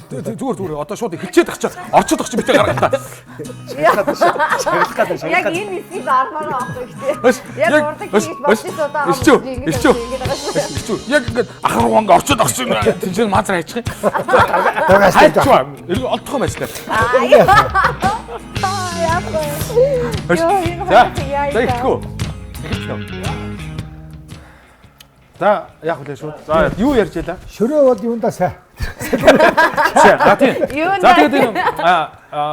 Зүгээр зүгээр одоо шууд эхэлчихэд ах чи орчод ах чи битээ гаргалаа. Шаглах гэдэг Яг шаглах. энэ хэсгийг армаар авах хэрэгтэй. Яг урдаг хийж бодож удаа Ичүү. ингэж Ичүү. ингэж байгаа шүү. Ичүү. Яг ингээд ахар ухаанг орчод ах чи тэнцэн мазар хайчих юм. Дагаас Хайчваа. Эрг олдох юм ажиллаа. Аа яах вэ? Йоо энэ За. хоёр яа. За эхлэх үү? Эхэлэх үү? За яах вэ шууд? За юу ярьж байлаа? Шөрөө бол юундаа сайн. За тийм. Юу За тэгээд энэ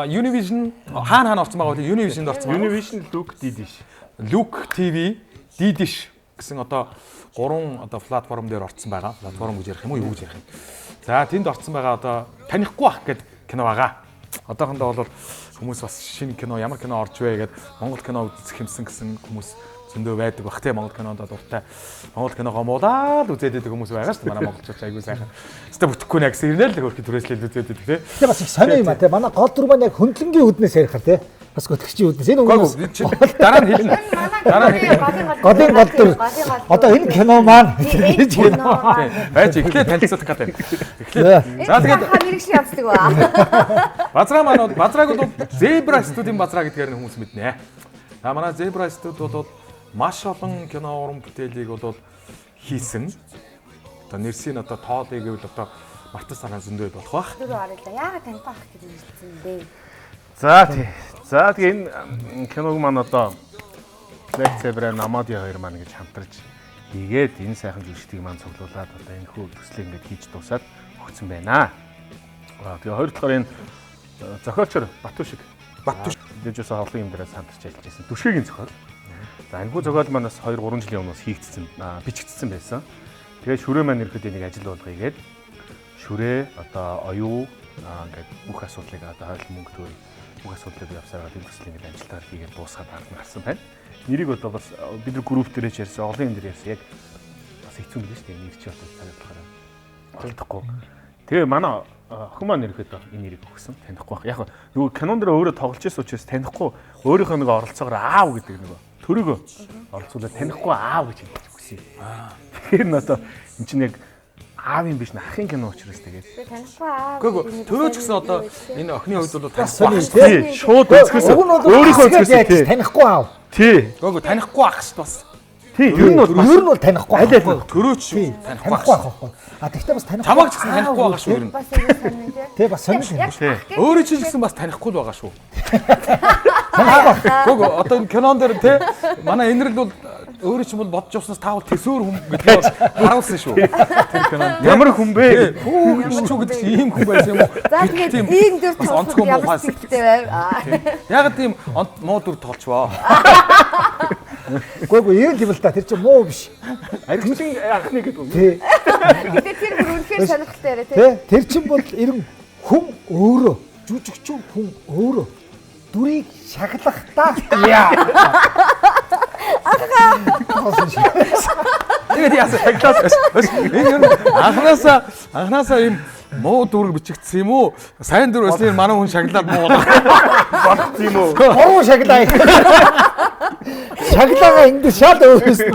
Univision хаана хаана орсон байгаа вэ? Univision-д орсон байгаа. Univision Look Didish. Look TV, Didish гэсэн одоо гурван одоо платформ дээр орсон байгаа. Платформ гэж ярих юм уу, юу гэж ярих юм. За тэнд орсон байгаа одоо танихгүй бах гэд кино байгаа. Одоохондоо бол хүмүүс бас шинэ кино, ямар кино орж вэ гэд Монгол кино үзэх юмсан гэсэн хүмүүс зөндөө байдаг бах те Монгол кинонд дуртай. Монгол киногоо муулаад үзээд байдаг хүмүүс байгаа шүү дээ. Манай монголчууд айгүй сайхан. Өстө бүтэхгүй нэ гэсэн ирнэ л хөрхи түрээслэл үзээд байдаг те. Тэгээ бас их сонио юм а те. Манай гол дүр маань яг хөндлөнгийн үүднээс ярихаар те. Бас хөтлөгчийн үүднээс. Энэ Үгүй хүмүүс чи дараа нь хэлнэ. Дараа нь хэлнэ. голын гол дүр. Одоо энэ кино маань гэж кино. Байж эхлээд танилцуулах гэдэг. Эхлээд. За тэгээд Тэгээд мэрэгшин явцдаг ба. Базраа маань бол Базрааг бол Zebra студийн Базраа гэдгээр нь хүмүүс мэднэ. За манай Zebra студ бол маш олон кино уран бүтээлийг бол хийсэн. Одоо нэрсийн одоо тоолыг гэвэл одоо мартас саргаан зөндөө болох бах. Дөрөв арилаа. Яагаад танихгүй ах гэж хэлсэн бэ? За тий. За тэгээ энэ киног маань одоо Black Zebra Namadi хоёр маань ингэж хамтарч хийгээд энэ сайхан жүжигчдийг маань цуглуулад одоо энэ хүү төслийг ингэж хийж дуусаад өгсөн байна. Аа тэгээ хоёр талаар энэ зохиолчор Бату шиг Батту Дэж бас олон юм дээрээс хамтарч ажиллаж байсан. Дүшгийн зохиол. За энэ хүү зохиол маань бас 2 3 жилийн өмнө бас хийгдсэн, бичигдсэн байсан. Тэгээ шүрээ маань ерөөхдөө энийг ажил болгоё гээд шүрээ одоо оюу ингээд бүх асуудлыг одоо хойл мөнгө төр бүх асуудлыг явсараад энэ төслийг ингээд амжилтаар хийгээд дуусгаад ард нь гарсан байна. Нэрийг одоо бас бид нар групп дээр ч ярьсан, олон юм дээр ярьсан. Яг бас хэцүү юм л шүү дээ. Нэр чи одоо цаг болохоор олдохгүй. Тэгээ манай охин маань ерөөхдөө энэ нэрийг өгсөн. Танихгүй байх. Яг нөгөө кинон дээр өөрөө тоглож байсан учраас танихгүй өөрийнхөө нөгөө оролцоогоор аав гэдэг нөгөө төрөөгөө оролцуулаад танихгүй аав гэж хэлж өгсөн. Тэгэхээр н одоо эн чинь яг аавын биш нахын кино учраас тэгээд Би танихгүй аа. Үгүй ээ төрөөч гэсэн одоо энэ охины хувьд бол танихгүй сонио ах. те. тий шууд өнцгөөс Уг нь бол өөрийнхөө өнцгөөс яг тий танихгүй аав. тий Үгүй ээ танихгүй ах шүү бас. тий ер нь бол бас Ер нь бол танихгүй. Аль аль нь. Төрөөч Тий, танихгүй ах. танихгүй ах байхгүй. А тэгтээ бас танихгүй. Чамайг ч гэсэн танихгүй байгаа шүү ер нь. Бас аягүй сонин тий. Тэ бас сонир юм. Тий. Өөрөө чи ч гэсэн бас танихгүй л байгаа шүү. Үгүй ээ одоо энэ кинон дээр те манай энэрл бол өөрөө ч юм бол бодож явснаас таавал төсөөр хүн гэдгийг бол харуулсан шүү. Тэр кинонд ямар хүн бэ Тэ, Хүү гэж шүү гэдэг чинь ийм хүн байсан юм уу? За Гэтэл тэгээд тийм ийм дүр бас онцгой тоглох ямар муухай сэтгэлтэй байв. Аа. Яг тийм муу дүр тоглолцвоо. Үгүй ээ, ийм тийм л та тэр чинь муу биш. архичин анхны гэдэг үг. Тэ. Гэтэ тэр бүр үнэхээр сонирхолтой яриа тий. Тэ тэр чинь бол ерэн хүн өөрөө жүжигчин хүн өөрөө дүрийг шаглахдаа яа. Ахаа. Тэгээд яасан таглаас. Энэ юм анханасаа ийм муу дүр бичигдсэн юм уу? Сайн дүр байсан юм манай хүн шаглаад муу болоо. Болох юм уу? Буруу шаглаа. Шаглаагаа ингэ шал өөрөөс нь.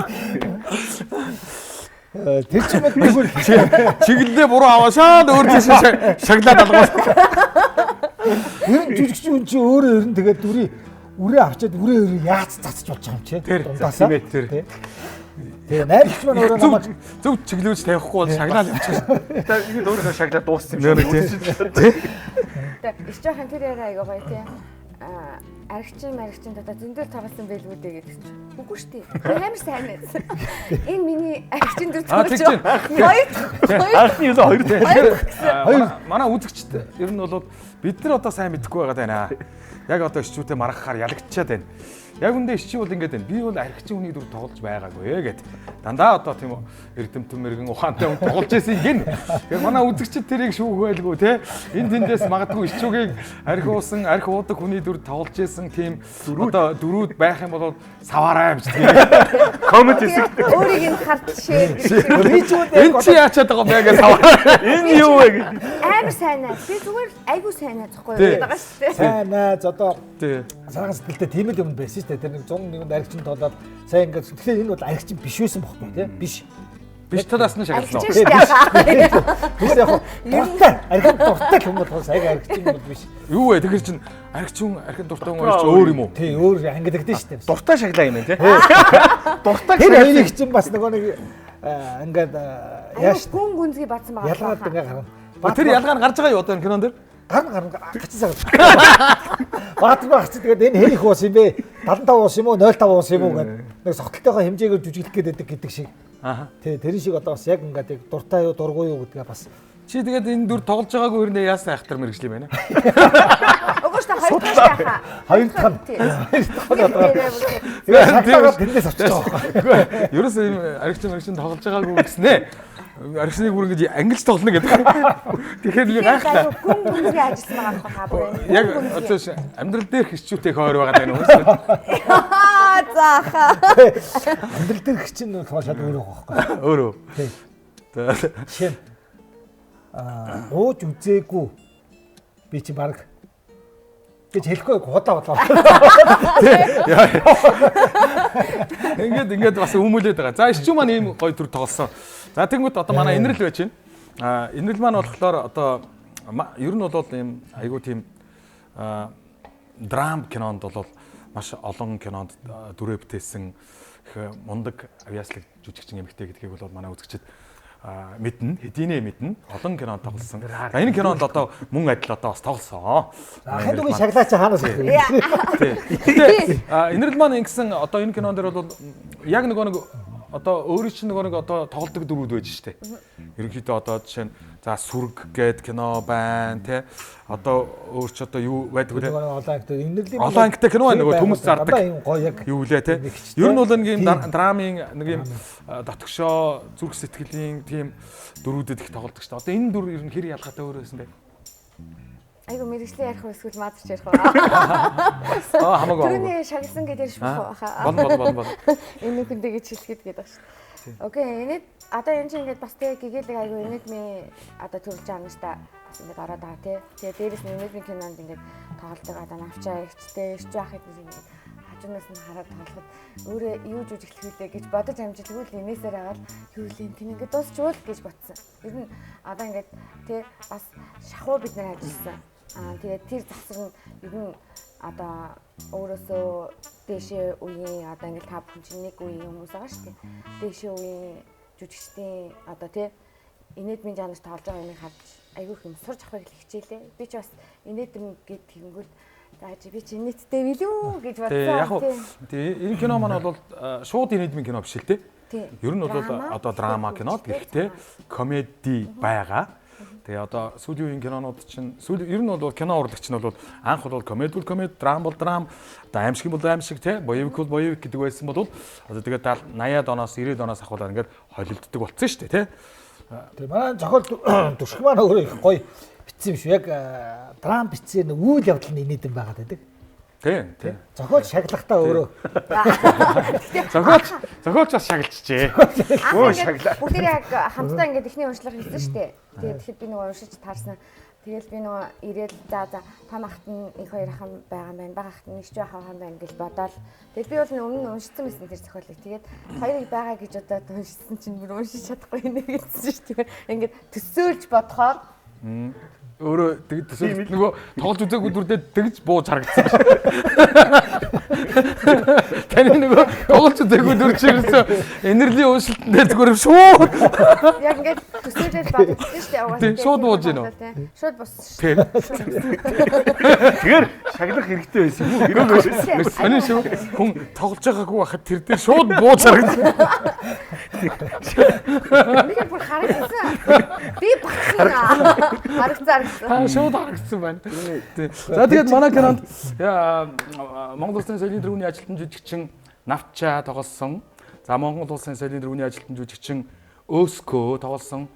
Тэр чинь бол зүгээр Чиглэлээ буруу аваа шаад өөр тийш шаглаад алгаас. ер нь жүжигчин хүн чинь өөрөө ер нь тэгээд дүрийг үрээ авчиад үрээ өрөө яац цацж болж байгаа юм чи. Тэр, Дундаасаа. тийм ээ, тэр. Тэ. Тэгээ найрлагч маань өөрөө Зөв намайг зөв чиглүүлж тавихгүй бол шаглаад явчихсан. Та энэ өөрийнхөө шаглаа дууссан юм шиг. Тэ ич жоохон тэр яриа аягүй гоё тий. Аа аригчин маригчин дотоо зөндөл тоглосон байлгүй дээ гэдэг чинь. Үгүй шүү дээ. Би амар сайн байсан. Энэ миний аригчин дүр Аа, тоглож тэг чинь. байгаа. Хоёр Анхны юу хоёр Тэгэхээр манай үзэгчд ер нь бол бид нар одоо сайн мэдэхгүй байгаа даа. Яг одоо иччүүтэй маргахаар ялагдчихад байна. Яг үндэ иччүү бол ингэж байна. Би бол архичин хүний дүр тоглож байгаагүй гэд. Дандаа одоо тийм эрдэмтэн мэрэгэн ухаантай хүн тоглож исэн гин. Тэгэхээр манай үзэгчд тэрийг шүүх байлгүй те. Энэ тэндээс магадгүй иччүүгийг архи уусан, архи уудаг хүний дүр тоглож исэн тийм одоо дөрүүд байх юм бол саваарай гэж тийм. Коммент хэсэг. Өөрийг нь хард шээ. Би ч үгүй Энд чи яачаад байгаа юм бэ гэж саваарай. Энэ юу вэ гэж. Амар сайн аа. Би зүгээр л айгүй сайн аа зөхгүй Тий. гэдэг байгаа шүү дээ. сайн найз одоо Тий. цагаан сэтгэлтэй тийм л юм байсан шүү дээ. Тэр нэг 101-нд аригчин тоолоод сайн ингээд тэгэхээр энэ бол аригчин биш байсан бохгүй тий. Биш. Биш талаас нь шаглана уу? Биш яг дуртай, архин дуртай л хүн бол яг архичин бол биш. Юу вэ? Тэгэхээр чин архичин, архин дуртай хүн хоёр ч өөр юм уу? Тий, өөр ангидагдсан шүү дээ. Дуртай шаглаа юм байна тий. Дуртай Тэр хоёрыг чинь бас нөгөө нэг ингээд яаж гүн гүнзгий бодсон байгаа. Ялгаад ингээ гарна. Тэр ялгаа нь гарч байгаа юу одоо энэ кинон дээр? Гарна гацсан цаг. Баатар багч тэгээд энэ хэр их уус юм бэ? 75 уус юм уу, 05 уус юм уу гэдэг нэг согтолтойгоо хэмжээгээр жүжиглэх гээд байдаг гэдэг шиг. Аа. Тий, тэр шиг одоо бас яг ингээд яг дуртай юу, дургүй юу гэдгээ бас. Чи тэгээд энэ дүр тоглож байгаагүй хэрнээ яасан айхтар мэрэгжил юм байна? Үгүй шүү дээ, хоёр дахь хаа. Хоёр дахь нь. Хоёр дахь нь. Тэгээд шаглаагаад тэндээс авчиж байгаа байхгүй. Ерөөсөө ийм архичин мэрэгчин тоглож байгаагүй гэснэ. Архичныг бүр ингэж ангилж тоглоно гэдэг. Тэгэхээр би гайхлаа. Гүн гүнзгий ажилласан байгаа байхгүй хаа бүр. Яг одоо амьдрал дээр хичүүтэй хойр байгаа даа хүмүүс. Аа за хаа. Амьдрал дээр хичин болохоор шал өөр байгаа байхгүй. Өөрөө. Тий. За Жишээ нь ууж үзээгүй би чи баг гэж хэлэхгүй худаа бодлоо. Ингээд бас өмүүлээд байгаа. За ичүү маань ийм гоё төр тоглосон. За тэгэнгүүт одоо манай Инрэл байж байна. Инрэл маань болохоор одоо ер нь бол ийм айгуу тийм драм кинонд бол маш олон кинонд дүрээ бүтээсэн их мундаг авьяаслаг жүжигчин эмэгтэй гэдгийг бол манай үзэгчид мэднэ, хэдийнэ мэднэ. Олон кинонд тоглосон. За энэ кинонд одоо мөн адил одоо бас тоглосон. Ахын дүгийн шаглаач хаанаас ирэх вэ? Тий. Инрэл маань ингэсэн одоо энэ кинон дээр бол яг нөгөө нэг одоо өөрийн чинь нөгөө нэг одоо тоглодог дүрүүд байж штэ. Ерөнхийдөө одоо жишээ нь за сүрэг гээд кино байна тий. Одоо өөр ч одоо юу байдаг вэ? Олон ангитай инэрлийн олон ангитай кино байна нөгөө төмөс зардаг. Ийм гоё яг юу лээ тий. Ер нь бол нэг юм драмын нэг юм дотгошоо зүрх сэтгэлийн тийм дүрүүдэд их тоглодог штэ. Одоо энэ дүр ер нь хэр ялгаатай өөр байсан бэ? Айгу мэрэгжлийн ярих уу эсвэл мазарч ярих уу? Аа хамаагүй. Түрүүний шагласан гэдээ ярьж болох уу? Бол. Энэ хүндээ гэж хэлэхэд гэдэг шүү. Окей, энэ одоо энэ чинь ингээд бас тэг гэгээлэг айгу инэдмийн одоо төрөлж байгаа юм шүү дээ. Бас ингээд ороод байгаа тий. Тэгээ дээрэс нь инэдмийн кинонд ингээд тоглодог одоо навчаа ихчтэй, ирч байх гэдэг ингээд хажуунаас нь хараад тоглоход өөрөө юу жүжиглэх вүлээ гэж бодож амжилгүй л инээсээр агаал юу лээ тийм ингээд дуусчвал гэж бодсон. Ер нь одоо ингээд тий бас шахуу бид нар ажилласан. Тэгээд тэр завсар нь ер нь одоо өөрөөсөө дээшээ үеийн одоо ингээд та бүхэн чинь нэг үеийн хүмүүс байгаа шүү дээ. Дээшээ үеийн жүжигчдийн одоо тий инээдмийн жанр тоглож байгаа юмыг харж айгүй их юм сурч авахыг л хичээлээ. Би ч бас инээдэм гэд тэгэнгүүт за би чи инээдтэй билүү гэж бодсон. Яг тий энэ кино маань бол шууд инээдмийн кино биш л тий. Ер нь бол одоо драма кино гэхдээ комеди байгаа. Тэгээ одоо сүүлийн үеийн кинонууд чинь сүүлийн ер нь бол кино урлагч нь бол анх бол комеди бол комеди, драм бол драм, одоо аимшиг бол аимшиг тий, боевик бол боевик гэдэг байсан бол одоо тэгээд 80-аад оноос 90-ад оноос ахуулаад ингээд холилддог болсон шүү дээ тий. Тэгээ манай зохиол дүрших маань өөрөө их гоё бичсэн юм шүү. Яг драм бичсэн үйл явдал нь инээдэн байгаад байдаг. Тий, тий. Зохиол шаглахтаа өөрөө. Зохиолч бас шагалчжээ. Өө шаглаа. Бүгдээ яг хамтдаа ингээд эхний уншлага хийсэн шүү дээ. Тэгээд тэгэхэд би нөгөө уншиж таарсан. Тэгэл би нөгөө ирээл за том ахт нь их хоёр ахын байгаа юм байна. Бага ахт нь ичүү ах байгаа юм байна гэж бодоол. Тэгэл би бол өмнө нь уншсан байсан тэр зохиолыг. Тэгээд хоёрыг байгаа гэж бодоод уншсан чинь бүр уншиж чадахгүй нэ гэсэн шүү дээ. Ингээд төсөөлж бодохоор өөрөө тэг төсөөлж нөгөө тоглож үзээгүй дүрдээ тэгж бууж харагдсан. Таны нөгөө тоглож үзээгүй дүр чинь ерөөсөө энерлийн уншилтан дээр зүгээр шууд яг ингээд төсөөлж бодсон шүү дээ. Угаасаа шууд бууж гинөө. Шууд боссон шүү. Тэгэхээр шаглах хэрэгтэй байсан юм уу? Хэрэг сонин шүү. Хүн тоглож байгаагүй байхад тэр дээр шууд бууж харагдсан. Үнэхээр бүр харагдсан. Би багсан. Харагдсан. Та шууд харагдсан байна. За тэгээд манай кинонд Монгол Улсын соёлын тэргүүний ажилтан жүжигчин Навчаа тоглосон. За Монгол Улсын соёлын тэргүүний ажилтан жүжигчин Өскөө тоглосон.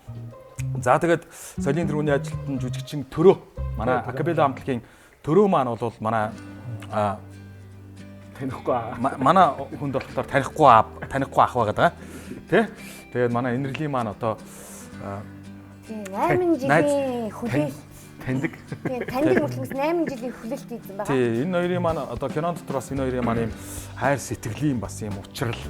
За тэгээд соёлын тэргүүний ажилтан жүжигчин Төрөө манай Акапелла хамтлагийн Төрөө маань бол манай танихгүй манай хүнд болохоор танихгүй ах байгаа даа. Тэ? Тэгээд манай Энерлийн маань одоо тийм 8 жилийн хүлээлт таньдаг. Тийм таньдаг мөртлөөс 8 жилийн хүлээлт хийсэн байгаа. Тийм энэ хоёрын маань одоо кинон дотор бас энэ хоёрын маань ийм хайр сэтгэлийн бас ийм учрал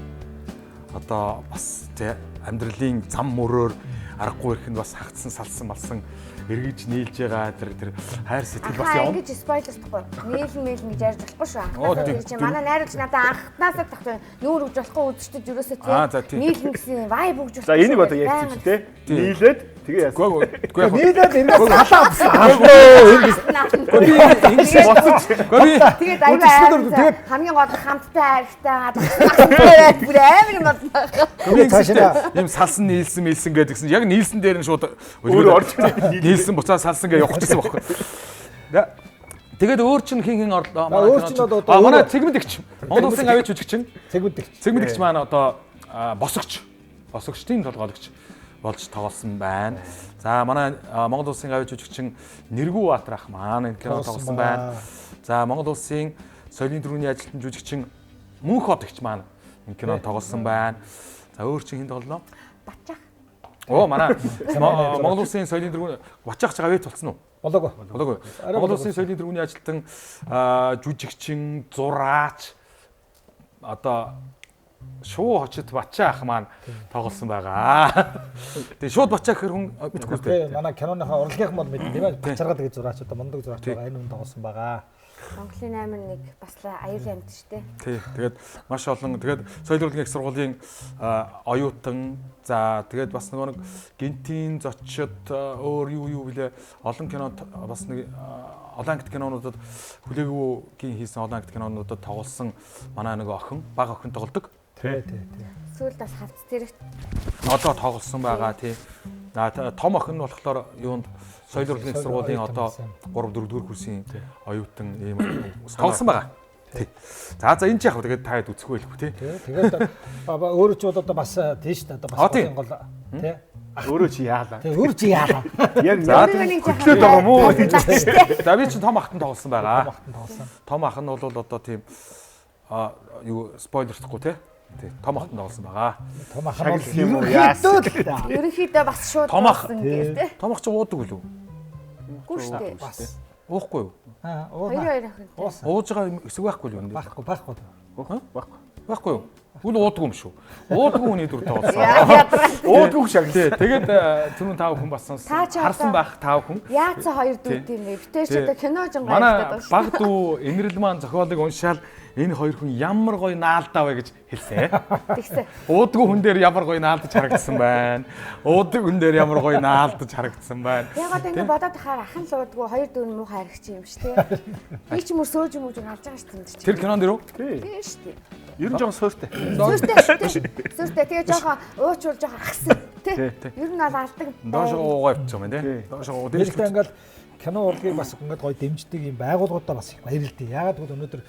одоо бас тий амьдралын зам мөрөөр аргагүй ирэх нь бас хагцсан салсан малсан эргэж нийлж байгаа тэр хайр сэтгэл бас явна. Ингэж спойлердохгүй. Нийлэн мэлэн гэж ярьж болохгүй шүү. Анхнаасаа тэр чинь манай найруулагч надад анхнаасаа тогтоо нүүр өгж болохгүй үзэгчдэд ерөөсөө тийм нийлэн гэсэн вайб өгж болохгүй. За энийг одоо ярьчих чи те. Нийлээд тэгээ яасан. Үгүй нийлээд эндээс салаа авсан. Ингэж боцож. Тэгээд аюу хамгийн гол хамттай хайртай гадагсан бүр амар юм болно. Ийм салсан нийлсэн мэлсэн гэдгсэн яг нийлсэн дээр нь шууд өөрөө орж нийлсэн буцаа салсан гэж явах гэсэн байхгүй. Тэгээд өөр чинь хин хин орлоо. Манай цэгмэдэгч. Монгол улсын авьяач жүжигчин. Цэгмэдэгч. Цэгмэдэгч маань одоо босогч. Босогчдын толгойлогч болж тоглосон байна. За манай Монгол улсын авьяач жүжигчин Нэргүү Баатар ах маань энэ кино тоглосон байна. За Монгол улсын соёлын төрөний ажилтан жүжигчин Мөнх Одогч маань энэ кино тоглосон байна. За өөр чинь хэн тоглолоо? Батчах. Оо манай Монгол улсын соёлын төрөний Батчах ч авьяач болсон уу? Болоогүй. Болоогүй. Монгол улсын соёлын төрөний ажилтан жүжигчин, зураач одоо шуу хочит Бачаа ах маань тоглосон байгаа. Тэгээ шууд Бачаа гэхэр хүн мэдэхгүй үү? Манай киноныхоо урлагийнхан бол мэднэ тийм ээ. Бачаргаад гэж зураач одоо мундаг зураач байгаа. Энэ хүн тоглосон байгаа. Монголын амар нэг бас л аюулын амьд шүү дээ. Тий. Тэгээд маш олон тэгээд соёл урлагийн их сургуулийн оюутан за тэгээд бас нөгөө нэг гентийн зочид өөр юу билээ олон кинонд бас нэг олон ангит кинонуудад хүлээгүүгийн хийсэн олон ангит кинонуудад тоглосон манай нэг охин бага охин тоглодог. Тий, тий, тий. Сүүлд бас хавц зэрэгт одоо тоглосон байгаа тий. Том охин нь болохоор юунд соёл урлагийн сургуулийн одоо 3 4 дугаар курсын оюутан ийм тоглосон байгаа. Тий. За энэ ч яг тэгээд та хэд үзэхгүй байлгүй тий. Тэгээд өөрөө ч бол одоо бас тий шүү дээ. Одоо бас голын гол тий. Өөрөө чи яалаа. Тий өөрөө чи яалаа. Яг хөтлөөд байгаа юм уу? За би чинь том ахтан тоглосон байгаа. Том ахтан тоглосон. Том ах нь бол одоо тийм юу спойлердохгүй тий. Тий, том ахтан тоглосон байгаа. Том ах нь бол ерөнхийдөө ерөнхийдөө бас шууд болсон гэх тий. Том ах чи уудаг үлээ? Үгүй шүү дээ. Бас. Уухгүй юу? Аа, ууна. Хоёр охин. Ууж байгаа хэсэг байхгүй л юм. Байхгүй. Байхгүй юу? Үл уудгүй юм шүү. Уудгүй хүний дүр тоглосон. Уудгүй шаг. Тий, тэгээд түрүүн та бүхэн бас харсан байх та бүхэн. Яац хоёр дүр тийм бэ? Битэр ч одоо кино жин гайхдаг байна. Баг дүү Энэрэл маань зохиолыг уншаал энэ хоёр хүн ямар гоё наалдаа вэ гэж хэлсэн. Тэгсэн. Уудгүй хүн дээр ямар гоё наалдаж харагдсан байна. Уудаг хүн дээр ямар гоё наалдаж харагдсан байна. Яг одоо ингэ бодоод тахаар ах нь л уудгүй хоёр дүү нь муухай харагч юм шүү дээ. Би ч мөр сөөж юм уу алж байгаа шүү дээ. Тэр кинон дэр үү? Тийм шүү дээ. Ер нь жоохон сууртай. Сууртай. Тэгээ жоохон уучвал жоохон ахсан тий. Ер нь бол алдаг. Доош уугаа явчих юм байна тий. Доош уугаа. Тэгэхдээ ингээл кино урлагийг бас ингээд гоё дэмждэг юм байгууллагуудаа бас их баярлалаа. Яагаад гэвэл өнөөдөр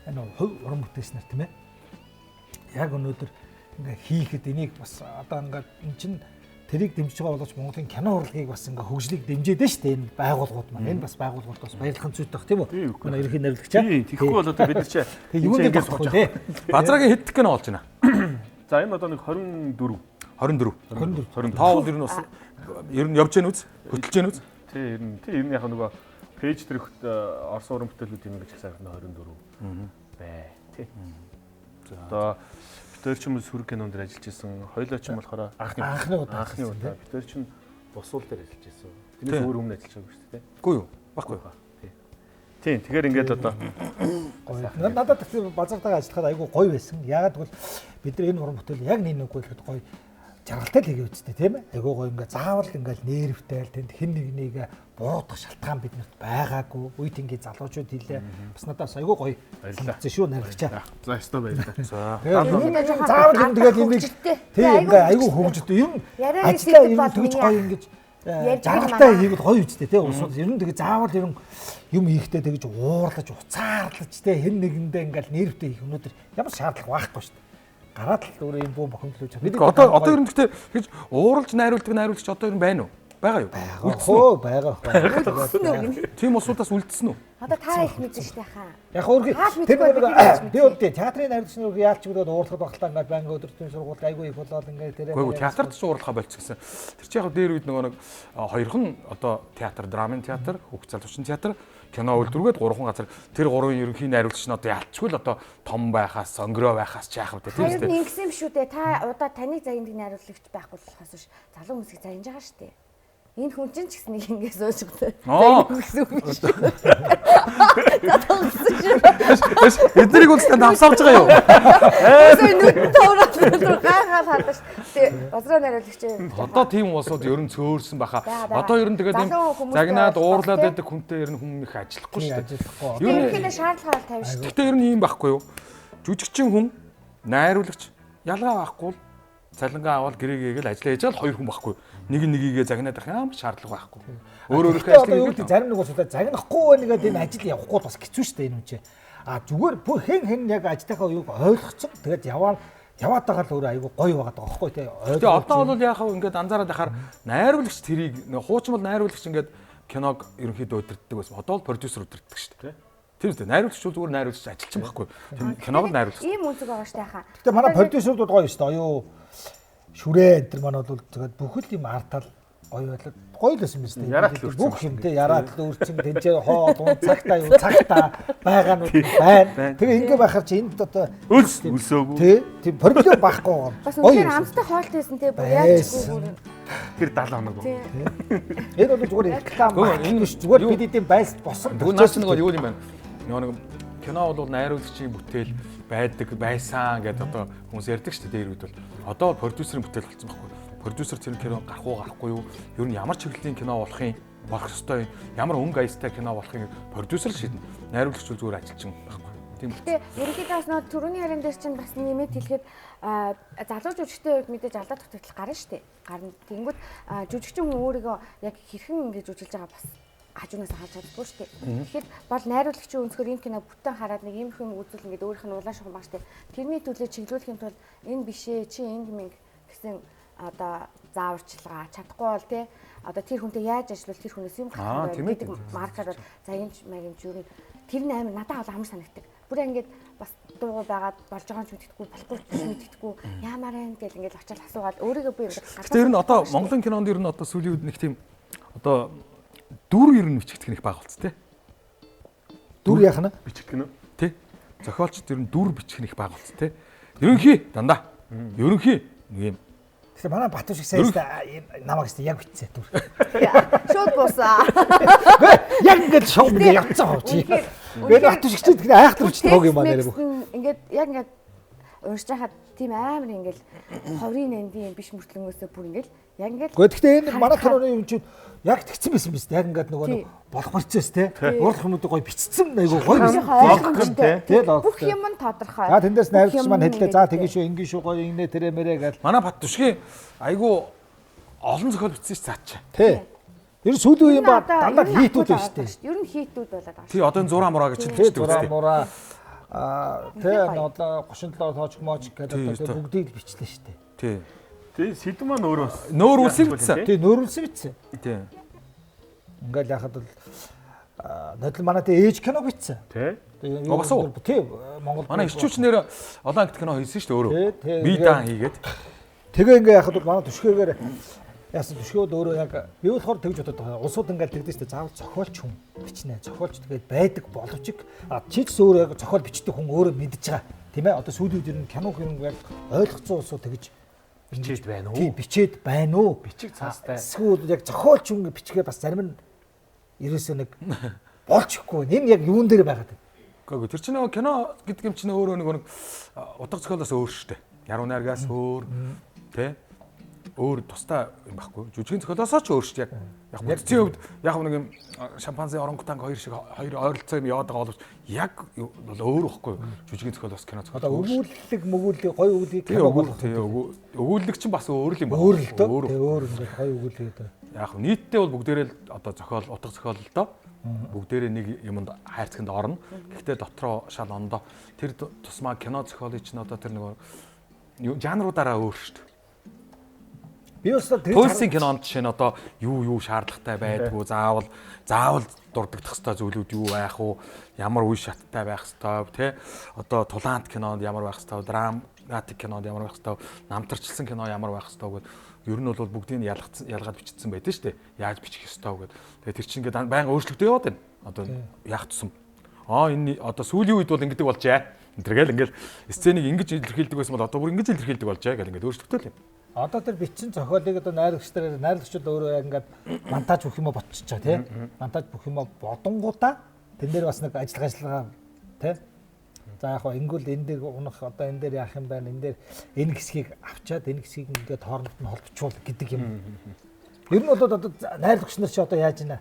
энэ хувь уран бүтээлч нар тийм ээ. Яг өнөөдөр ингээ хийхэд энийг бас одоо ингээд эн чинь тэрийг дэмжиж байгаа боловч Монголын кино урлагийг бас ингээ хөгжлийг дэмжиж дээ шүү дээ энэ байгууллагууд маань. Энэ бас байгууллагууд бас баярлахын зүйтэй баг тийм үү? Манай ерөнхий найруулагч аа. Тэгэхгүй бол одоо бид нар чи юун дээр сууж байгаа тий. Базрагийн хэд кино болж байна? За энэ одоо нэг 24. 24. 24. Та бол ер нь бас ер нь явж гэн үз? Хөтөлж гэн үз? Тий, ер нь тий ер нь яг нөгөө пэйж дээрх Орос уран бүтээлүүд юм гэж сайхан 24 бай тий. За одоо бид хоёр ч юм уу сүрэг кинон дээр ажиллаж исэн. Хоёлоо ч юм болохоор анхны удаа бид хоёр ч бусуул дээр ажиллаж исэн. Тэрнээс өөр өмнө ажиллаж байгаагүй шүү дээ. Үгүй юу? Баггүй. Тийм. Тэгэхээр ингээд одоо гоё. Надад тэгсэн базартайгаа ажиллахад айгүй гоё байсан. Яагаад гэвэл бид нар энэ уран бүтээл яг нэг нэг хэлэхэд гоё жаргалтай л хийгээ үсттэй тийм ээ. Айгүй гоё ингээ заавал ингээл нервтэй л тэнд хэн нэг нэг буруутгах шалтгаан биднэрт байгаагүй. Үе тэнгийн залуучууд хэлээ. Бас надад бас айгүй гоё санагдсан шүү найрлагчаа. За өстой баярлалаа. За. Заавал юм тэгээд юм тийм ингээ айгүй хөгжөлтэй. Ер нь ажлаа ер нь тэгж гоё ингэж жаргалтай хийвэл гоё үсттэй тийм улсууд ер нь тэгээ заавал ер нь юм хийхдээ тэгж уурлаж уцаарлаж тийм хэн нэгэндээ ингээл нервтэй хийх өнөөдөр ямар шаардлага байхгүй шүү дээ. Гараад л өөрөө юм бүү бохомдлуулж. Бид одоо ер нь гэхдээ гэж ууралж найруулдаг найруулагч одоо ер нь байна уу? Байгаа юу? Үлдсэн үү? Байгаа. Тийм улсуудаас үлдсэн үү? Одоо та их мэдэн штэ хаа. Яг өөрхий тэр нэг би бол театрын найруулагч нар яалч гэдэг уурлахад багтаа ингээд байнга өдөртөн сургууль айгүй их болоод ингээд тэр. Үгүй театрт ч уурлахаа болчихсон. Тэр чи яг дээр үед нөгөө нэг хоёрхан одоо театр, драмын театр, хүүхд залуучин театр, кино үйлдвэргээд гурван газар тэр гурван ерөнхий найруулагч нь одоо ялчгүй л одоо том байхаас, онгороо байхаас ч яах вэ тийм үү? Ингэсэн юм шүү дээ. Та удаа таныг загиндаг найруулагч байхгүй болохоос биш залуу хүмүүсийг загинж байгаа шүү дээ. Энэ хүн чинь ч гэсэн нэг ингэ сууж байгаа. Гэсэн үг биш. Татсан шүү. Эднийг үлдсэн давсаавж байгаа юу? Нүд товроод гайхаад хадаж. Тэгээ базраа найруулагч. Одоо тийм улсууд ер нь цөөрсөн баха. Одоо ер нь тэгээд юм загнаад уурлаад байдаг хүнтэй ер нь хүн их ажиллахгүй шүү дээ. Ер нь шаардлага бол тавина шүү. Гэтэ ер нь ийм байхгүй юу? Жүжигчин хүн, найруулагч ялгаа байхгүй л цалингаа аваад гэрээгээ л ажиллаа хийж байгаа л хоёр хүн байхгүй. Нэг нэгийгээ загнаад байх юм шаардлага байхгүй. Өөр өөрийнхөө ажлыг юу гэдэг зарим нэг улсуудаа загнахгүй байна гэдэг энэ ажил явахгүй бас хэцүү шүү дээ энэ үн чи. А зүгээр хэн хэн яг ажлынхаа юуг ойлгоцсон. Тэгээд яваад байгаа л өөрөө айгүй гоё байгаа даа байхгүй тий. Тэгээ одоо бол яхав ингээд анзаараад байхаар найруулагч тэрийг хуучин бол найруулагч ингээд киног ерөнхийдөө удирддаг байсан. Одоо бол продюсер удирддаг шүү дээ. Тийм үү? Найруулагч бол зүгээр найруулагч ажилчин байхгүй. Тийм киног нь найруулагч. Ийм үнцэг байгаа шүү дээ хаа. Гэтэ манай продюсерууд гоё шүү дээ. Оюу шүрээ энэ төр манай бол тэгээд бүхэл юм артал гоё байлаа. Гоё л байсан биз дээ. Бүх юм те яраад л өөрчн тэнцээ хоол уун цагтаа юу цагтаа байгаа нь байна. Тэгээ ингэ байхаар чи энд одоо өлс өлсөөгүй. Тэ тийм проблем байхгүй байгаа. Бас үнээр амттай хоолтой байсан те бүр яаж бүр тэр 70 хоног. Энэ бол зүгээр реклам энэ биш зүгээр бид эдийн байс босон. Тэгвэл наач нэг юу юм бэ? Нөгөө нэг кино бол найруулагчийн бүтээл байдаг байсан гэдэг одоо хүмүүс ярьдаг шүү дээ дээр үед бол одоо продюсерийн бүтээл болсон байхгүй. Продюсер тэр кино гарах уу гарахгүй юу? Ер нь ямар чиглэлийн кино болох юм? Болох ёстой юм? Ямар өнгө аястай кино болох юм? Продюсер шийднэ. Найруулагч бол зүгээр ажилчин байхгүй. Тийм үү. Гэтэ ерөнхийдөө бас нөгөө түрүүний яриан дээр чинь бас нэмээд хэлэхэд залуу жүжигчдийн хувьд мэдээж алдаа дутагдал гарна шүү дээ. Гарна. Тэнгүүд жүжигчин хүн өөрийгөө яг хэрхэн ингэж жүжиглж байгаа бас хажуунаас харж чаддаггүй шүү дээ. Тэгэхээр бол найруулагчийн өнцгөр энэ кино бүтэн хараад нэг иймэрхүү юм үзвэл ингээд өөрийнх нь улаан шугам баг шүү дээ. Тэрний төлөө чиглүүлэх юм тул энэ биш ээ, чи ингэ мэнг гэсэн одоо зааварчилгаа чадахгүй бол те одоо тэр хүнтэй яаж ажиллавал тэр хүнээс юм гарах вэ гэдэг маркер бол за энэ маяг юм чи юу тэр нь амар надад бол амар санагддаг. Бүр ингээд бас дуугүй байгаад болж байгаа юм ч мэддэхгүй болохгүй ч мэддэхгүй яамаар юм гэл ингээд очиад асуугаад өөрийгөө би ингээд гадаа. Тэр нь одоо Монголын кинонд ер нь одоо сүүлийн үед нэг тийм одоо дүр ер нь бичигдэх нэг баг болц тий. Дүр яах нь? Бичигдэх нь. Тий. Зохиолчд ер нь дүр бичих нэг баг болц тий. Ерөнхий дандаа. Ерөнхий нэг юм. Тэгэхээр манай Батүр шиг сайн намайг гэсэн яг бичсэн дүр. Шууд буусан. Яг ингээд шууд ингээд явцсан хав чи. Тэгээд Батүр шиг чи тэгэхээр айхтар ч тоог юм аа нэрээ бүх. Ингээд яг ингээд уншиж хахад тийм амар ингээд ховрын нандин юм биш мөртлөнгөөсөө бүр ингээд яг ингээд. Гэхдээ энэ манай киноны юм чинь яг тэгсэн байсан биз дээ. Яг ингээд нөгөө нэг болох процесс те. Уурлах юмнуудыг гоё бичсэн айгу гоё байсан. Тий. Бүх юм нь тодорхой. За тэндээс найруулагч маань хэллээ. За тэгин шүү, ингэн шүү гоё ингэнэ тэрэ мэрэ гэл. Манай Бат Түшгийн айгу олон зохиол бичсэн ш цаачаа. Тий. Ер нь сүүлийн үеийн ба дандаа хийтүүд байна шүү дээ. Ер нь хийтүүд болоод байгаа. Тий, одоо энэ зураа мураа гэж хэлдэг үү? Зураа мураа тий одоо 37 тоочк моч гэдэг одоо бүгдийг л бичлээ шүү дээ. Тий. Тий, сэдв маань өөрөө бас нөөрүүлсэн бичсэн. Тий, нөөрүүлсэн бичсэн. Тий. Ингээл яхад бол нодол манай тий ээж кино бичсэн. Тий. Бас уу? Тий, Монгол. Манай ирчүүч нэр олон ангит кино хийсэн шүү дээ өөрөө. Би даан хийгээд. Тэгээ ингээ яхад бол манай түшгээгээр яасан түшгөөд өөрөө яг би болохоор тэгж бодод байгаа. Улсууд ингээл тэгдэж шүү дээ. Заавал зохиолч хүн бичнэ. Зохиолч тэгээд байдаг боловч чи ч өөрөө яг зохиол бичдэг хүн өөрөө мэдж байгаа. Тийм ээ. Одоо сүүлийн үед ер нь кино хэрэг яг ойлгоцсон улсууд тэгж бичээд байна уу? Тий, бичээд байна уу? Бичиг цаастай. Эсвэл яг зохиолч хүн бичгээ бас зарим нь ерөөсөө нэг болчихгүй. Энэ яг юун дээр байгаад байна? Үгүй тэр чинь нөгөө кино гэдэг юм чинь өөрөө нэг утга зохиолоос өөр шүү дээ. Яруу найргаас өөр тий өөр тустай юм байхгүй. Жүжигэн зохиолоосоо ч өөр шүү дээ. Яг бүтцийн хувьд яг нэг юм шампанзе орангутанг хоёр шиг хоёр ойролцоо юм яваад байгаа боловч яг бол өөр байхгүй. Жүжигэн зохиолоос кино зохиол. Одоо өгүүлэг мөгүүлэг гоё өгүүлгийг кино болгох. Тий өгүүлэг чинь бас өөр л юм байна. Өөр л дөө. Тий өөр ингээд гоё өгүүлэг гэдэг. Яг нийтдээ бол бүгдээрээ л одоо зохиол утга зохиол л доо. Бүгдээрээ нэг юмд хайрцагт орно. Гэхдээ дотроо шал ондоо тэр тусмаа кино зохиолыг чинь одоо тэр нөгөө жанруудаараа өөр шүү дээ. Би бас тэр Туйлсын кинонд жишээ нь одоо юу шаардлагатай байдгүй, заавал дурддах ёстой зүйлүүд юу байх вэ? Ямар үе шаттай байх ёстой тий? Одоо тулаант кинонд ямар байх ёстой, драматик кинонд ямар байх ёстой, намтарчилсан кино ямар байх ёстой гэд ер нь бол бүгдийг ялгаад бичсэн байдаг шүү дээ. Яаж бичих ёстой гэд. Тэгээ тэр чинь ингээд байнга өөрчлөгдөж яваад байна. Одоо яах тусам. Энэ одоо сүүлийн үед бол ингэдэг болжээ. Тэргээл ингээл сценийг ингэж илэрхийлдэг байсан бол одоо бүр ингэж илэрхийлдэг болжээ гэл ингээд өөрчлөгдөөл юм. Одоо тэр бичсэн зохиолыг одоо найрлагчдаар өөрөө яг ингээд монтаж бүх юмаа ботчихж байгаа тий. Монтаж бүх юмаа бодонгуудаа тэн дээр бас нэг ажиллагаа тий. За яг хоо ингүүл энэ дээр унах одоо энэ дээр яах юм байна, энэ дээр энэ хэсгийг авчаад энэ хэсгийг ингээд хооронд нь холбочвол гэдэг юм. Ер нь бол одоо найрлагч нар чи одоо яаж ийна.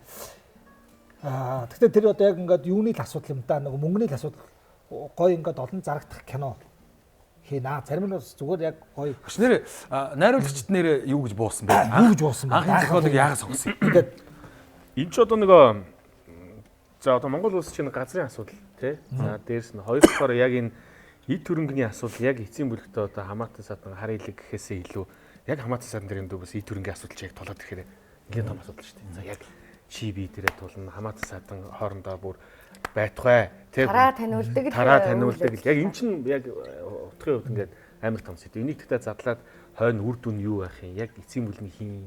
Гэхдээ тэр одоо яг ингээд юуны л асуудал юм да, нэг мөнгөний л асуудал гоё ингээд олон зарагдах кино хийнэ. Зарим нь бас зүгээр яг гоё. Өч нэр найруулагчд нэр юу гэж буусан бэ? Юу гэж буусан бэ? Анхны зохиолыг яагаад сонгосон юм? Ингээд энэ ч одоо нөгөө за одоо Монгол улс чинь газрын асуудал тий. За дээрс нь хоёр дахьаар яг энэ эд хөрөнгөний асуудал яг эцсийн бүлэгтээ одоо хамаатан садан хар илэг гэхээсээ илүү яг хамаатан садан дээр юм дүү бас эд хөрөнгөний асуудал чи яг тулаад ирэхээр нэлээд том асуудал шүү дээ. За яг чи би дээрээ тулна, хамаатан садан хоорондоо бүр байтугай тий. Тараа таниулдаг. Тараа таниулдаг. Яг эн чинь яг утгын хувьд ингээд амар том сэдв. Энийг тэгтээ задлаад хойно үр дүн юу байх юм? Яг эцсийн бүлэг хийн.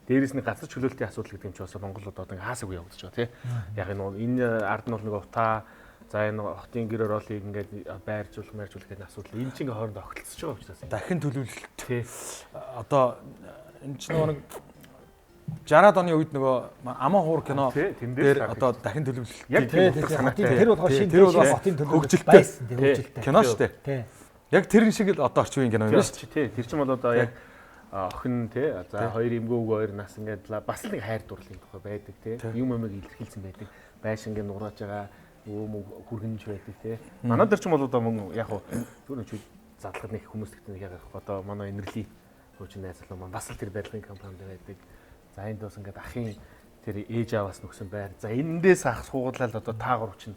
Дээрээс нь газар чөлөөлтийн асуудал гэдэг юм чи бас Монголд одоо ингээ хаасаагүй явагдаж байгаа тий. Яг энэ ард нь бол нэг утаа за энэ хотын гэр ороолыг ингээд байржуулах мэржүүлэх гэдэг асуудал энэ чинь ингээ хоорондоо огтлцож байгаа учраас. Дахин төлөвлөлт тий. Одоо энэ чинь нөгөө нэг 60-аад оны үед нөгөө Аман хуур кино дээр одоо дахин төлөвлөлт яг тэр болгоо шинэ тэр бол хотын төлөвлөлт хөгжилтэй байсан тий, хөгжилтэй кино шүү дээ. Тий. Яг тэр шиг л одоо орчин үеийн кино юм шүү дээ. Тий. Тэр чинь бол одоо яг охин тий за хоёр эмгөөг хоёр нас ингээд бас л нэг хайр дурлалын тухай байдаг тий. Юм юмыг илэрхийлсэн байдаг. Байшин ингээд нурааж байгаа өөм хүргэнж байдаг тий. Манай дээр ч юм бол одоо мөн яг хуу зүгээр чи задлахад нэг хүмүүс гэхдээ нэг яг одоо манай энерли хуучин найз залуу маань бас л тэр барилгын компанид байдаг. За энд бас ингээд ахын тэр ээж ааваас нөхсөн байр. За эндээс ах суудлал одоо таагуур чинь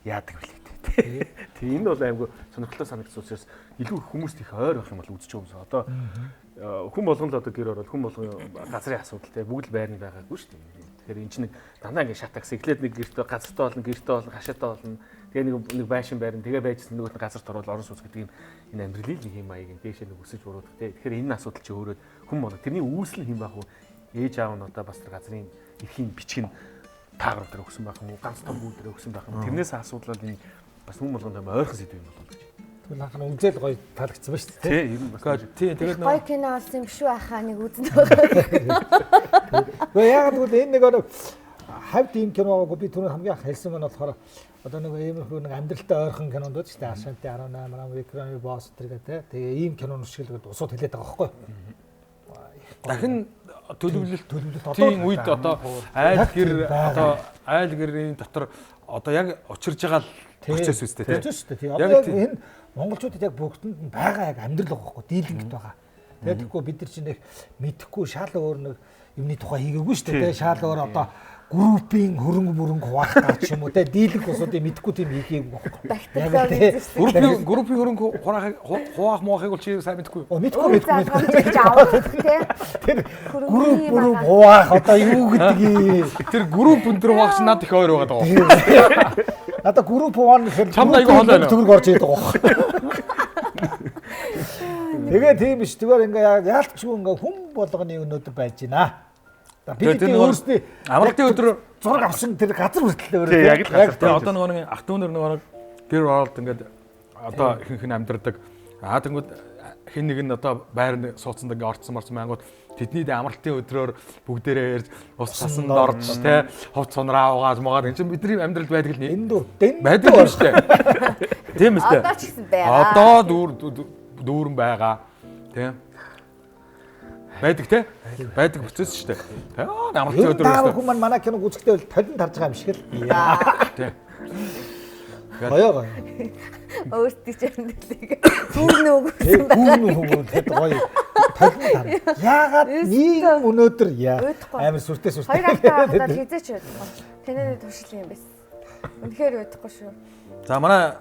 яадаг билээ тий. Тэг энэ бол айгүй сонирхолтой санагдсан учраас илүү хүмүүст их ойр байх юм бол үзэж байгаа юмсан. Одоо хүн болгон л одоо гэр орол хүн болгон газрын асуудал тий бүгд л байрны байгаагүй шүү дээ. Тэгэхээр эн чинь нэг дандаа ингээд шатагс эхлээд нэг гэртээ газартай болно, гэртээ болно, хашаатай болно. Тэгээ нэг байшин байрна. Тэгээ байжсан нөгөөт нь газарт орвол орон сууц гэдэг юм энэ амьдралын нэг юм маяг нь дээшээ нэг өсөж буруудах тий. Тэгэхээр энэ асуудал чи өөрөө хүн болго тэрний үүсэл нь хэн байх вэ? Ээж аав нь одоо бас тэр газрын эрхийн бичиг нь таагруу дээр өгсөн байх юм уу? Ганц том гүү дээр өгсөн байх юм. Тэрнээс асуудлал энэ бас хүн болгонд ойрхон сэдв юм болов гэж. Тэгвэл анх нь үзэл гоё таалагдсан ба шүү дээ. Тий, ер нь бас тий, тэгээд гоё кино болсон юм шүү ахаа нэг үзнэ байгаа. Гэхдээ яагаад гэвэл энэ нэг хавьд ийм кино байгаагүй би түрүү хамгийн анх хэлсэн маань болохоор одоо нэг иймэрхүү нэг амьдралтай ойрхон кинонд байдаг шүү дээ. Ашанти 18, Рам Викрами босс тэргээ тий. Тэгээ ийм кинонууд шиг л усууд хэлээд байгаа байхгүй юу? Дахин төлөвлөлт тийм үед одоо айл гэр одоо айл гэрийн дотор одоо яг учирж байгаа процесс үстэй тийм. Процесс үстэй тийм. Одоо яг энэ монголчуудад яг бүгдэнд нь байгаа яг амьдрал байгаа байхгүй дийлэнхт байгаа. Тэгээд тэгэхгүй бид нар чинь нэг мэдэхгүй шал өөр нэг юмны тухай хийгээгүй шүү дээ. Шал өөр одоо группийн хөрөнгө мөрөнгө хуваах гар ч юм уу те дийлэнх усуудыг мэдэхгүй тийм хийгээгүй байхгүй. Группийн хөрөнгө хуваах муухыг бол чи сайн мэдэхгүй. Мэдэхгүй. Тэр групп мөрөнгө хуваах одоо юу гэдгийг тэр групп өндөр хуваах чинь надад их ойр байгаа даа. Надад групп хуваана гэхээр чамд айгүй хоол байна. Төгрөг орж идэг байгаа. Тэгээ тийм биш. Зүгээр ингээ яалтчгүй ингээ хүн болгоны өнөөдөр байж байна. Бид өөрсдөө амралтын өдөр зураг авсан тэр газар хүртэл өөрөө яг л газар. Одоо нөгөө нэг ах дүүнер нөгөө нэг гэр оролт ингээд одоо ихэнх нь амьдардаг. Аа тэнгүүд хэн нэг нь одоо байрны сууцсанд ингээд орцсон марцсан майнгууд тэдний амралтын өдрөөр бүгдээрээ ярьж ус цасанд орж те хувц сунраа угааж могаад энэ чинь бидний амьдралд байдаг л энэ дүү байдаг юм шүү дээ. Тийм үстэй. Одоо ч гэсэн байгаа. Одоо дүүрэн байгаа. Тийм. Байдаг те? Байдаг процесс шүү дээ. Амралтын өдөр үү? Хүн маань манай киног үзэхдээ бол толинд харж байгаа юм шиг л. Тий. Гоё гоё. Өөртөө ч амьдралыг хүүрнэ өгсөн байна. Хүүрнэ өгсөн тэд гоё. Толинд хар. Яагаад нийгэм өнөөдөр яа амар сүртэй сүртэй. Хоёр хавтаа байхдаа хизээч удахгүй. Тэнэний туршил юм байсан. Үнэхээр удахгүй шүү. За манай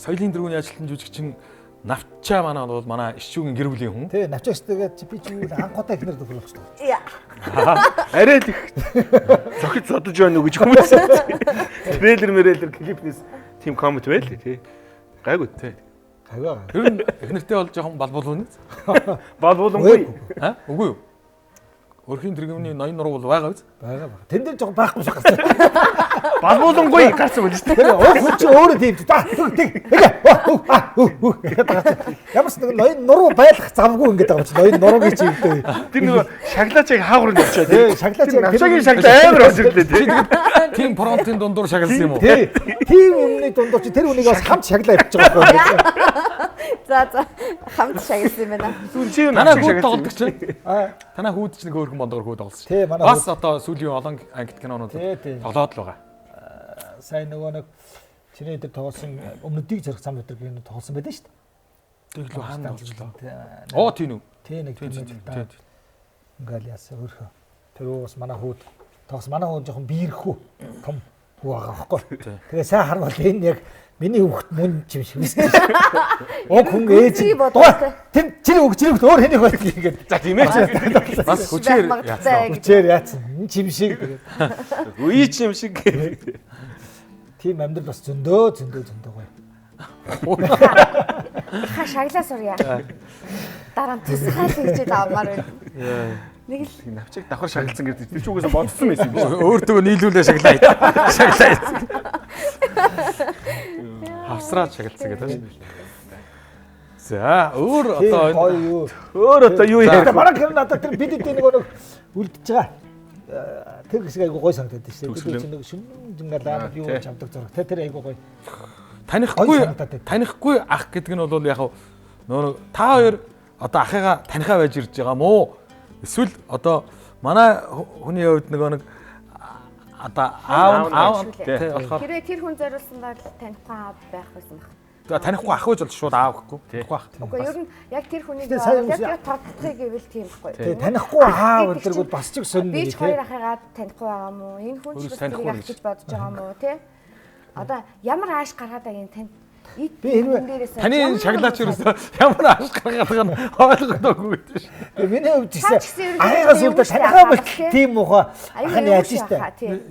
соёлын дөрвөний ажилтан жүжигчин Навчаа манай бол манай ишүүгийн гэр бүлийн хүн. Тий, навчаагч тэгээд би чи юу анхудаа ихнэр тохиолдсон. Яа. Арай л их зохиж зодож байна уу гэж хүмүүс. Трейлер мэрэлэр клипнээс тийм коммент байл тий. Гайгүй тий. Гайгүй. Тэр нь эхнэртэй бол жоохон балбуулна. Балбуулангүй. Аа? Үгүй юу? Өрхийн тэргүүний ноён нуруу бол байгаа биз? Байгаа байгаа. Тэн дээр жоохон байхгүй шиг гарсан. Балбуулангүй гарсан байл шүү дээ. Тэр уг хүн чи өөрөө тийм чи. Тэг тэг. Ямар ч нэг ноён нуруу байлах замгүй ингээд байгаа юм чи. Ноён нуруугийн чи юмтэй. Тэр нөгөө шаглаач яг хаагур нь явчаа тий. Шаглаач яг навчаагийн шаглаа амар болж ирлээ тий. Тийм фронтын дундуур шагалсан юм уу? Тий. Тийм юмны дундуур чи тэр хүнийг бас хамт шаглаа явчих байгаа байхгүй. За за хамт шагалсан юм байна. Чи юу Танай хүүд тоглодог чи. Аа. Танай хүүд ч нэг өөрхөн бондгор хүүд тоглосон. Тий, манай бас одоо сүүлийн олон ангит кинонууд тоглоод л байгаа. Сайн нөгөө нэг чиний дээр тоглосон өмнөдийг зэрэг зам өдр гэх тоглосон байдаг шүү дээ. Тэглүү хаана тоглолоо. Оо тийм үү. Тий нэг тийм тийм. Ингээл яасан өөрхөө. Тэр үү бас манай хүүд тоглосон. Манай хүүд жоохон биерхүү том хүү байгаа байхгүй. Тэгээ сайн харвал энэ яг миний хүүхэд мөн юм шиг үстэй. Уг хүн ээж. Тэр чиний хүүхэд чиний хүүхэд өөр хэнийг байх ингээд. За тийм ээ. Бас хүчээр яатсан. Хүчээр яатсан. Энэ чим шиг тэгээд. Үе чим шиг. Тийм амьдрал бас зөндөө зөндөө зөндөө гоё. Ха шаглаа сурья. Дараа нь тусгай хийж авмаар байна. Нэг л навчиг давхар шагалсан гэдэг тэр чи угаасаа бодсон байсан юм биш. Өөртөө нийлүүлээ шаглаа. Шаглаа. Хавсраад шагалсан гэдэг тийм. За өөр одоо юу? Өөр одоо юу яах вэ? Бараг тэр надад тэр бид эдийн нэг үлдэж байгаа. Тэр хэсэг айгуу гой санагдаад шүү дээ. Тэр чинь нэг шүн ингээл амар юу чамдаг зураг. Тэр айгуу гой. Танихгүй ах гэдэг нь бол яг нөө та хоёр одоо ахыгаа танихаа байж ирж байгаа мó? Эсвэл одоо манай хүний хувьд нөгөө нэг одоо аав тий болохоор хэрвээ тэр хүн зориулсан бол танихгүй аав байх байсан баг. За танихгүй ах гэж бол шууд аав гэхгүй. Танихгүй ах. Үгүй ер нь яг тэр хүнийг яг тодтохыг гэвэл тийм байхгүй. Тий танихгүй аав өдргүүд бас ч сонь нэг тий. Би ч хоёр ахыгаа танихгүй байгаа мó? Энэ хүн ч бас тэрийг ах гэж бодож байгаа мó тий? Одоо ямар ааш гаргаад байгаа юм тань Би хэрвээ таны шаглаач ерөөсөө ямар ааш гаргаад байгаа нь ойлгодоогүй гэдэг шин. Тэгээ миний хувьд гэсэн ахыгаа сүлдө танихаа болтол тийм муухай ах нь яаж штэ.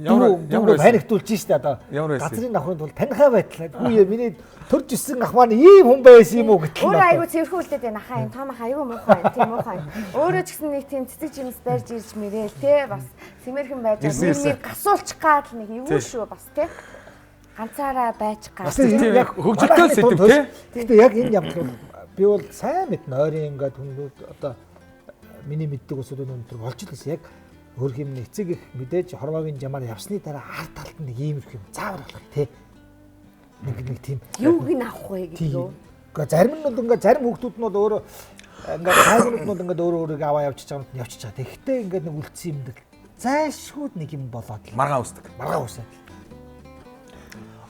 Ямар паниктуулж штэ одоо. Газрын давхрын тул танихаа байтлаа. Үгүй ээ миний төрж ирсэн ах маань ийм хүн байсан юм уу гэтэл. Өөрөө айгүй цэвэрхэн үлдээд байна ахаа энэ том ах айгүй муухай тийм муухай. Өөрөө ч гэсэн нэг тийм цэцэг жимс барьж ирж мэрээл те бас сэмэрхэн байж байгаа. Нэг гасуулчих гад нэг эвгүй шүү бас те. Ганцаараа байж гад. Тийм яг хөгжилтэй сэдв тий. Гэхдээ яг энэ явдал бол би бол сайн мэднэ ойрын ингээд хүмүүд одоо миний мэддэг усууд өндөр болж л байсан. Яг өөр юм эцэг их мэдээж хорвоогийн жамаар явсны дараа ард талд нэг иймэрхүү юм заавар болох тий. Нэг тийм юуг нь авах вэ гэдэг үү? Гэхдээ зарим нь бол ингээд зарим хүүхдүүд нь бол өөрөө ингээд тайвнууд нь бол ингээд өөрөө өөрийгөө аваа явчихж байгаа юм явчихж байгаа. Тэгэхдээ ингээд нэг үлдсэн юм дэл зайлшгүй нэг юм болоод л маргаан үсдэг. Маргаан үсээд.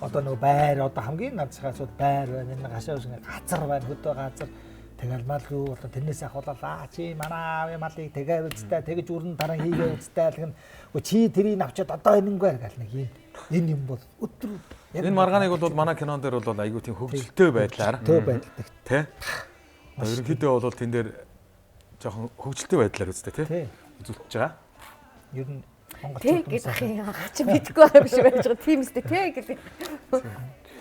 Одоо нөгөө байр одоо хамгийн наадсахаас бол байр байна. Энэ гашаа ус ингээд газар байна. Хөдөө газар тэгэл мал юу болоо тэрнээс ахуулаад аа чи манай аавын малыг тэгээ үзтэй тэгэж үрэн таран хийгээ үзтэй л гэн. Үгүй чи тэрийг авчиад одоо энэнгүй гал нэг юм. Энэ юм бол өдөр энэ маргааныг бол манай кинон дээр бол айгүй тийм хөгжилтэй байдлаар байдалтай. Тэ. Ерөнхийдөө бол тэн дээр жоохон хөгжилтэй байдлаар үзтэй тий. Үзүүлж байгаа. Ер нь Тэг гэж ахын чи мэдэхгүй байгаа юм шиг байж байгаа. Тийм үстэй тэг гэдэг.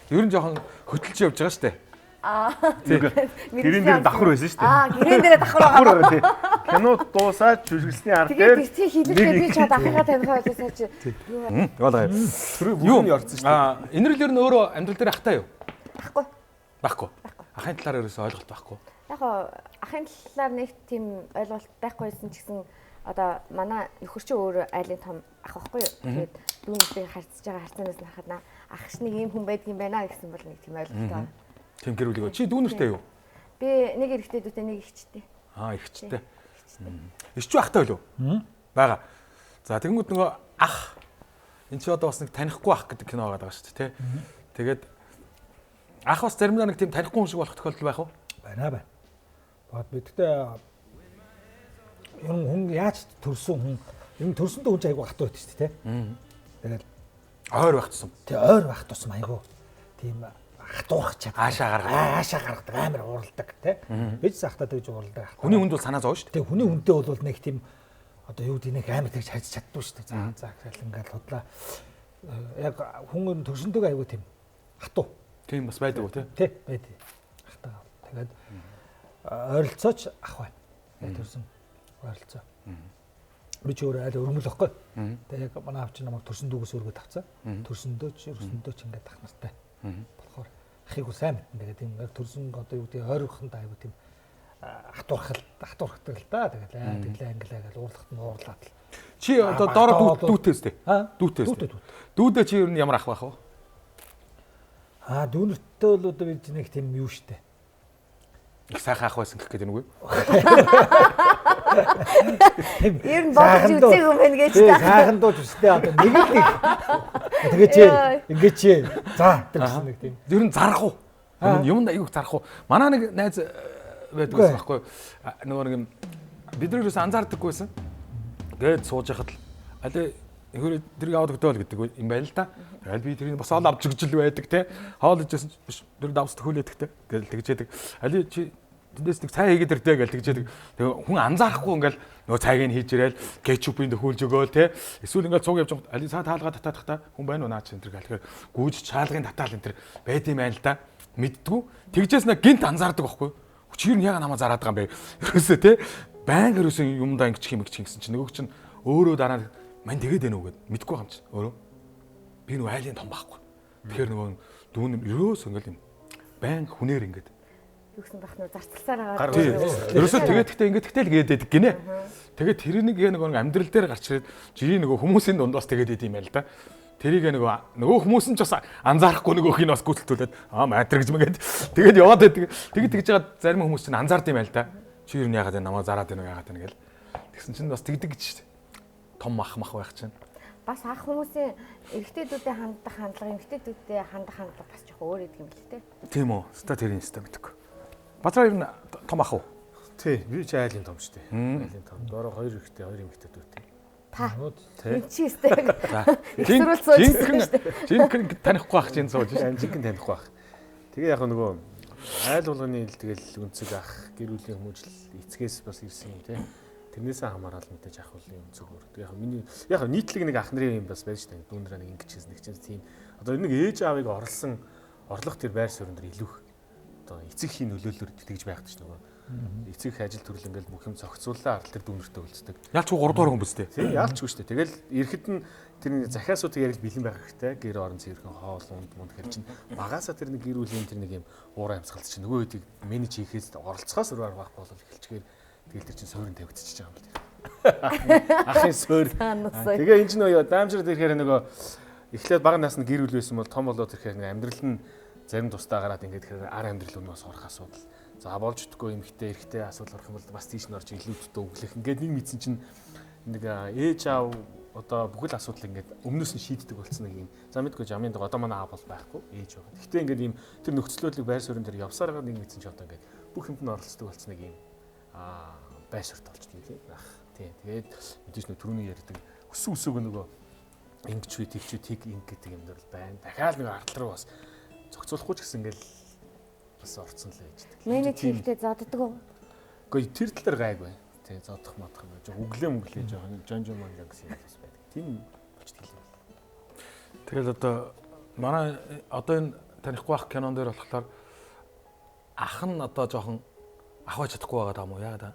Ер нь жоохон хөдөлж явж байгаа штэ. Аа. Гэрэн дээр давхар байсан шүү дээ. Аа, гэрэн дээр давхар байгаа. Тий. Кино дуусаад жүжиглсний ард дээр тэгээд тий хийлээ би чад ахыгаа таних байлаа чи. Яваалаа. Юу орсон шүү дээ. Аа, энэрл ер нь өөрөө амьдрал дээр ахтай юу? Байхгүй. Байхгүй. Ахын талаар ерөөсөө ойлголт байхгүй. Яг ахын талаар нэг тийм ойлголт байхгүйсэн ч гэсэн одоо манай нөхөр чи өөрөө айлын том ах байхгүй юу. Тэгээд дүүнэртэй харьцаж байгаа харьцаанаас нь харахад наа ах шиг нэг ийм хүн байдгийн байна гэсэн бол нэг тийм ойлголттой. Тийм гэр бүлийг. Чи дүүнэртэй юу? Би нэг эрэгтэй дүүтэй нэг эгчтэй. Аа, эгчтэй. Эгч ахтай байлуу? Байгаа. За тэгэнгүүт нөгөө ах энэ чи одоо бас нэг танихгүй ах гэдэг кино байгаа шүү дээ, тий. Тэгээд ах бас заримдаа нэг тийм танихгүй хүн шиг болох тохиолдол байх уу? Байна байна. Бод бидтэй ер нь хүн яаж төрсөн хүн ер нь төрсөндөө хүн чинь айгүй хатуу байдаг шүү дээ, тий. Тэгээд ойр байх тусам. Тий, ойр байх тусам айгүй тийм хатуурах чаддаг. Аашаа гаргадаг. Аашаа гаргадаг, амар уурладаг тий. Бид сахта тэгж уурладаг. Хүний хүнд бол санаа зовно шүү дээ. Тий, хүний хүнтэй бол нэг тийм одоо юу гэдэг нэг амар тэгж хайж чаддгүй шүү дээ. За за гэл ингээл худлаа. Яг хүн төрсөндөг айгу тийм хатуу. Тийм бас байдаг уу тий? Тий, байдаг. Хатаа. Тэгээд ойролцооч ах байна. Яг төрсөн ойролцоо. Би ч өөрөө айл өрмөл واخгүй. Тэгээд яг манай аав чинь намайг төрсөн дүүгээс өргөд авцсан. Төрсөндөө ч өрсөндөө ч ингээд ах нартай. Болохоор ахыг бол сайн мэднэ. Тэгээд тийм яг төрсөн одоо юу гэдэг ойрхонд айгу тийм хатуурхдаг л да. Тэгээд тэглээ англиа гэж уурлахт нь уурлаад л. Чи одоо доороо дүүтэй үстэй. Дүүтэй үстэй. Дүүдээ чи ер нь ямар ах байх вэ? Аа дүүнертэй бол одоо би нэг тийм юу штэ. Их сайхан ах байсан гэх гээд байна үгүй? Ер нь бодож үзээгүй юм байна гэж та. Сайхан дууж үстэй одоо нэг л нэг. Тэгээ чи ингэ чи за тэр гэсэн нэг тийм. Ер нь зарах уу? Юм аюух зарах уу? Манай нэг найз байдаг байсан байхгүй юу? Нөгөө нэг юм бид нар ерөөс анзаардаггүй байсан. Гээд сууж яхад л аль энэхүү тэрийг аваад өгдөөл гэдэг юм байна л да. Тэгэл би тэрийг босоод авч өгч л байдаг те. Хоол ижсэн биш тэр давс төхөөлөдөх те. Тэгэл тэгж яадаг. Али чи тэндээс нэг цай хийгээд ирдэ гэл тэгж яадаг. Тэгээ хүн анзаарахгүй ингээл нөгөө цайг нь хийж ирээл кетчупын төхөөлж өгөөл те. Эсвэл ингээл цуг явж байхад али цаа таалгаа татаадах та хүн байна уу наа чи энэ төр гэлэхээр гүйж чаалгын татаал энэ төр байд юм байна л да. Мэддгүү. Тэгжээс нэ гинт анзаардаг байхгүй. Чи юу яга намаа зараад байгаа юм бэ? Ерөөсөө те. Баян ерөөсөө юмдаа ингэчих юм ингэчих гэсэн чинь нөгөөг чинь өөрөө дараа нь мань тэгээд байна уу гэд мэдгүй юм чи өөрөө. Би нөгөө айлын том байхгүй. Тэгэхээр нөгөө дүүн ерөөсөө ингээл юм баян хүнээр ингээд юу гэсэн бах нөө зарцалсаар байгаа. Ерөөсөө тэгээд гэхдээ ингээд тэгтэл гээд байдаг гинэ. Тэгээд тэр нэг нөгөө амьдрал дээр гарч ирээд жирийн нөгөө хүмүүсийн дунд бас тэгээд идэм байл да. Тэрийг нөгөө хүмүүс нь ч бас анзаарахгүй нөгөөх нь бас гүйлтүүлээд аа маатар гэж мэгээд тэгээд яваад байдаг. Тэгээд тэгж байгаа зарим хүмүүс чинь анзаард юм байл да. Чи юу яагаад вэ намаа зараад байна уу яагаад байна гэл. Тэгсэн чинь бас тэгдэг гэж шүү дээ. Том мах мах байх чинь. Бас ах хүмүүсийн эрэгтэйдүүдэд хандах хандлага, эмэгтэйдүүдэд хандах хандлага бас жоохон өөр гэдэг юм л тэ. Тийм үү. Ста тэрийн ста мэдгүй. Базраа ер нь том ах уу? Тий, би ч айлын том шүү дээ. Айлын том. Доороо хоёр эрэгтэй, хоёр эмэгтэй дүүтэй. Та. Энд чи өстэй. Жинхэнэ жинхэнэ танихгүй ах чинь сууж шин. Жинхэнэ танихгүй ах. Тэгээ яг нөгөө айл болгоны ил тэгэл өнцөг ах, гэр бүлийн хүмүүжил эцгээс бас ирсэн юм тий. Тэрнээсээ хамаарал мэдээж ах бүлийн өнцөг өөр. Тэгээ яг миний яг нийтлэг нэг ах нарын юм бас байж таа. Дүүнрээ нэг ингэж хийсэн нэг чинь тийм. Одоо нэг ээж аавыг орлсон орлох тэр байр суурин дээр илүү их одоо эцэг хийн нөлөөллөөр тэгж байх гэж нөгөө эцэг их ажил төрөл ингээл бүх юм зохицууллаа арал тэр дүүнэртэй үлддэг. Ялчгүй 3 дугаар хүн бүстэй. Тийм ялчгүй шүү дээ. Тэгэл ирэхэд нь тэр захиасууд яг л бэлэн байх хэрэгтэй. Гэр орон цэвэрхэн хоол унд мунд хэр чинь багасаа тэр нэг гэр бүлийн тэр нэг юм уур амьсгалт чинь нөгөө хэдийг менеж хийхээс оролцохоос өөр арга байхгүй бол эхэлчихээр тэгэл тэр чинь суурин тавигдчихэж байгаа юм л тэр. Ахын суур. Тэгээ энэ чинь нөгөө даамжраад ирэхээр нөгөө эхлээд бага наснд гэр бүл байсан бол том болоод ирэхээр нэг амьдрал нь зарим тусдаа гараад ингээд тэгэхээр ар амьдрал өнөөс орох асуудал. За болж өгөхгүй эмэгтэй эрэгтэй асуудал орох юм бол бас тийш нь орж илүүтдээ өглөх. Ингээд нэг мэдсэн чинь нэг ээж аав одоо бүхэл асуудал ингээд өмнөөс нь шийддэг болсон нэг юм. За мэдгүй жамын дог одоо манай аав бол байхгүй ээж байгаа. Гэхдээ ингээд ийм тэр нөхцлөөлөг байр суурин дээр явсаар байгаа нэг мэдсэн чинь одоо ингээд бүх юмд нь оролцдог болсон нэг юм байр суурьт болчтой тийм ах. Тийм. Тэгээд мэдээж нөө түрүүний ярьдаг өссөн өсөг нөгөө ингэж үү тэгч үү тэг ингэ гэдэг юм дэр бол байна. Дахиад нэг ард руу бас зохицуулахгүй ч гэсэн ингээл бас орцсон л байж байгаа. Менеж хийхдээ зодддаг уу? Үгүй тэр тал дээр гайгүй. Тэ зодох модох юм. Жог өглөө мөглөө жоо жон жон мон гэсэн юм бас байдаг. Тийм болчдөг юм. Тэгэл одоо манай одоо энэ танихгүй ах кинон дээр болохоор ах нь одоо жоохон ах байж чадахгүй байгаа даа мó яагаад аа?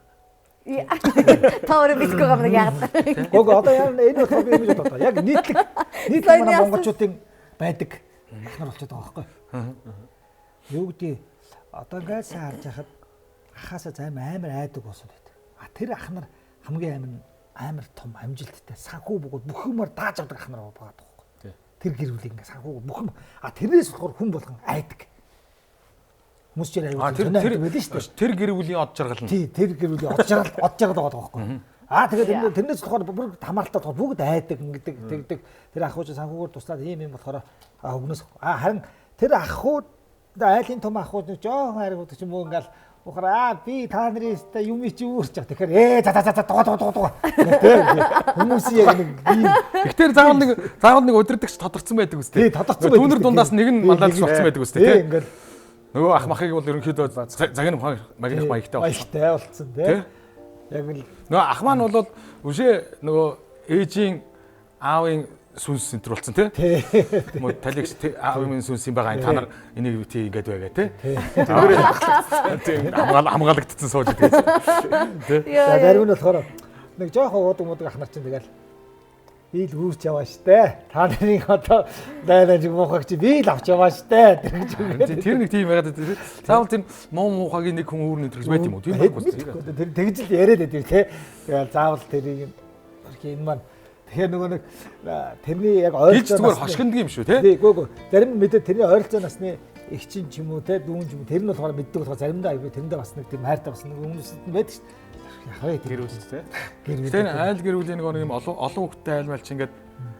Та өөрөө мэдгүй юм нэг яагаад. Гог одоо яг энэ болохоор би ингэж бодлоо. Яг нийтлэг нийтлэг манай монголчуудын байдаг ах нар болчиход байгаа байхгүй. Юу гэдэг одоо ингээд сайн харж байхад ахаасаа зарим амар айдаг болсод байдаг. А тэр ах нар хамгийн амар том амжилттай санхүү бөгөөд бүх юмар дааж авдаг ах нар байгаа байхгүй. Тэр гэр бүлийг ингээд санхүү бүх юм а тэрнээс болохоор хүн болгон айдаг. Хүмүүс ч аюул тэр байлээ шүү дээ. Тэр гэр бүлийн од жаргал нь. Тий, тэр гэр бүлийн од жаргал байгаа байхгүй. Аа тэгээд тэрнээс болохоор бүр хамааралтай болохоор бүгд айдаг ингэдэг тэгдэг. Тэр ах уу санхүүгээр туслаад ийм юм болохоор өгнөөс харин тэр ах уу Одоо айлын том ах уу жоохон хайр гэдэг ч юм уу ингээл ухаар би та нарын өстэй юм чи үүрч байгаа. Тэгэхээр за за за дуга дуга дуга дуга. Тэр хүмүүс яг нэг ийм Тэгэхээр заавал нэг удирдагч тодорцсон байдаг үстэй. Тий, тодорцсон байдаг. Түүнэр дундаас нэг нь мандатч болсон байдаг үстэй тий. Ингээл нөгөө ах махыг бол ерөнхийдөө загин магинах маягтай болсон. Маягтай болсон тий. Яг л нөгөө ах маань бол үшээ нөгөө ээжийн аавын сүнс энтер болсон тий. Мө талигч аавын сүнс юм байгаа энэ та нар энийг тий ингээд байгаа тий. Тийм хамгаалагдсан сууж идэг тий. За зарим нь болохоор нэг жоохон уудаг муудаг ах нар чинь тэгэл би л үүрч яваа штэ. Та нарын одоо дайнаа жиг муухайг чи би л авч яваа штэ. Тэр нэг тийм байгаад тий. Заавал тийм муу муухайгийн нэг хүн үүрнэ гэж байт юм уу? Тийм байхгүй. Тэр тэгж л яриад байдаг тий. Тэгэл заавал тэрийг энэ маань тэгэхээр нөгөө нэг тэрний яг ойролцоо зүгээр хошигндаг юм шүү тий. Тий, үгүй. Зарим мэдээ тэрний ойролцоо насны эгчин ч юм уу тий, дүүн ч юм уу тэр нь болохоор мэддэг болохоор заримдаа айгүй тэрэндээ бас нэг тийм хайртай бас нэг хүмүүсд нь байдаг шүү. Яг вэ гэр бүл тий. Гэр бүл. Тэр айл гэр бүлийн нэг юм олон хүүхэдтэй айл мал чи ингээд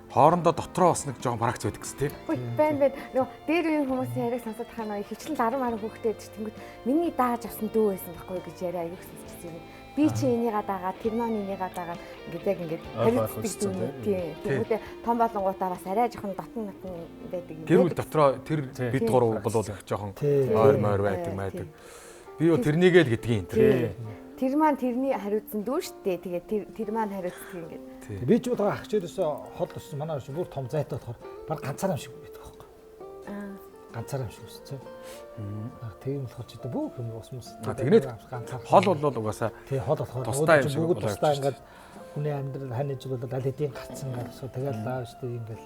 хоорондоо дотроо бас нэг жоохон пракц байдаг гэсэн тий. Үгүй байна байна. Нөгөө дээр үеийн хүмүүсийн яриаг сонсоод тахаа нөгөө хөвчлэн 10 10 хүүхэдтэй байдаг тэнгүүд миний дааж авсан дүү байсан байхгүй гэж яриа айгүй сонсчихсан юм. Би чи энийга дагаад тэр маань энийга дагаад ингээд яг ингээд харилцдаг дүү тий. Тэнгүүдээ том болонгуудаа бас арай жоохон дотн натн байдаг юм. Гэр бүл дотроо тэр бид гурав болвол их жоохон ойр мойр байдаг байдаг. Би юу тэрнийгээ л гэдгийг энэ. Тэр маань тэрний хариуцсан дүү шүү дээ. Тэгээд тэр маань хариуцдаг ингээд. Би ч бодоо ах чирээсээ хол өссөн манай шиг бүр том зайтай болохоор баг ганцаараа юм шиг байдаг байхгүй. Ганцаараа юм шиг өссөн. Тийм болохоор ч одоо бүх юм ус мус. Тэгнээд ганцаар хол бол угаасаа тий хол болохоор тусдаа юм шиг бүгд тусдаа ингээд хүний амьдрал хань ижил бол аль хэдийн гацсан гарсуу тэгэл лаа шүү дээ ингээд.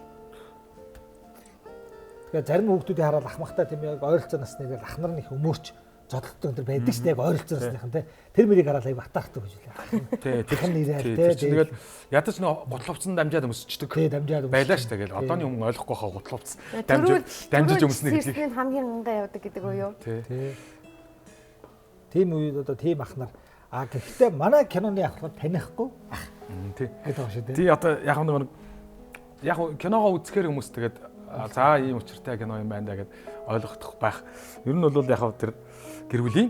Тэгээ зарим хүүхдүүдийн хараад ахмахтай тийм яг ойролцоо насны ингээл ах нар нь их өмөрч зодтолтой энэ байдаг шүү дээ яг ойролцоо насныхан тий. Тэр мөрийг хараад аяг батаахтай гэж үлээ. Тий, тэр нэрээ тий. Тэгэл ядаж нөө гутал хувцсан дамжаад өмсчдөг. Тий, дамжаад байлаа шүү дээ. Тэгэл одооны хүн ойлгохгүй хаа гутал хувцас дамжиж өмснө гэдгийг хамгийн ангаа явдаг гэдэг үү юу? Тий. Тийм үед одоо тийм ах нар гэхдээ манай киноны ах болохоор танихгүй ах. Тий. Гэдэг ба шүү дээ. Тий, одоо яг нэг яг киногоо үзэхээр хүмүүс тэгээд за ийм учиртай кино юм байна да гэд ойлгохдох байх. Ер нь бол яг тэр гэр бүлийн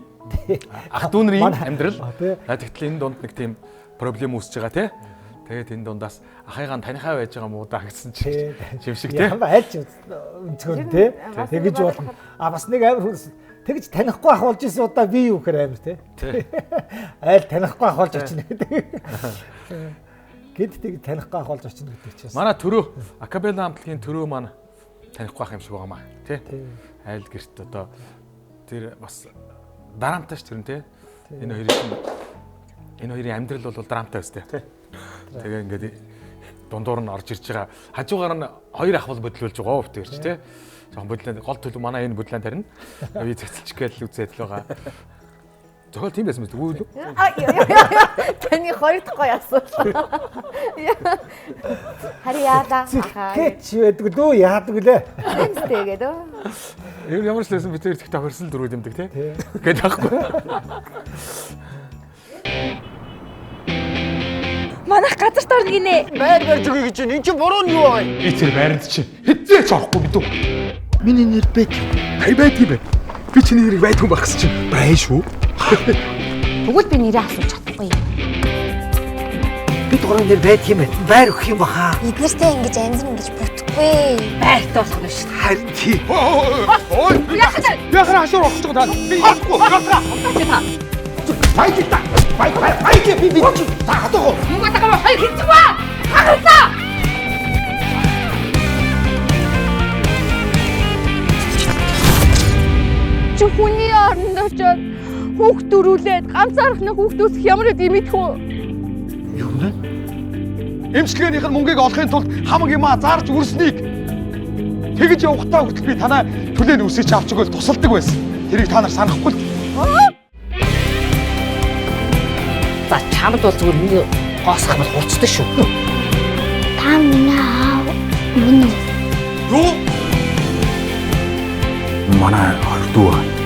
ах дүү нарын амьдрал. Тэгтэл энэ дунд нэг тийм проблем үүсэж байгаа тий. Тэгээд энэ дундаас ахыгаа таныхаа байж байгаа муу да гэсэн чинь юм шиг тий. Ямар айлч өнцгөр тий. Тэгэж болно. А бас нэг амар хүмүүс тэгж танихгүй ах болж исэн удаа би юу гэхээр амар тий. Айл танихгүй ах болж очино гэдэг. Гэт тэг танихгүй ах болж очино гэдэг чинь. Манай төрөө Акабела хамтлагийн төрөө маань танихгүй ах юм шиг байгаа маа тий. Айл гэрт одоо тэр бас драмтай ш тэр нь тий. Энэ хоёрын амьдрал бол драмтай өстэй. Тэгээ ингээд дундуур нь орж ирж байгаа. Хажуугаар нь хоёр ах бол бодлуулж байгаа өвтө ирч тий. Жохон бодлоо гол төлөв манай энэ бодлоон тарина. Би цэцэлчих гээл үзээд л байгаа. Зохиол тийм байсан мэт үгүй юу? Таны хоёр дахь гоё асуулт. Хари яалаа. Гэж байдаг лөө яадаг лээ. Тэнцтэй гэдэг. Ер ямар ч лсэн бид хоёр тэгтээ хөрсөл дөрүүд юмдаг тий. Гээд байхгүй. Манайх газарт орно гинэ. Байр барьж өгье гэж чинь эн чинь буруу нь юу байгаа юм? Би тэр байранд чи хэзээ ч орохгүй мэдв. Миний нэр Бэт. Хай байдгүй бэ. Би чиний нэрийг байдгүй байх гэсэн чинь бай шүү. Тэгвэл би нэрээ асууж чадахгүй. Бид гурван нэр байдаг юм байна. Байр өгөх юм баха. Эднэртэй ингэж амьдрын гэж бүтэхгүй. Байртай болох нь шүү. Харин тий. Ой. Яхаа хашуур орчих та. Би яахгүй. Яхаа. Та. Баяг та. Баяг баяг би би та хатгаа. Мөнгө тагаа хоёр хэцүү ба. Хагалаа. Чи хүний оронд очоод хүүхд төрүүлээд ганцаархны хүүхд үүсэх ямар үд юм идэх үү? Юу нэ? Эмчилгээнийх нь мөнгийг олохын тулд хамаг юмаа зарж үрснийг тэгж явахдаа хүртэл би танай төлөөний үсийг чи авч өгөөл тусалдаг байсан. Тэрийг та нар санахгүй л. За чамд бол зүгээр миний гоосох бол хурцтай шүү. Та миний аав мөн үү? Юу? Манай хоёр дүү байна.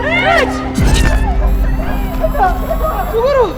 Ээж! Зүгээр үү?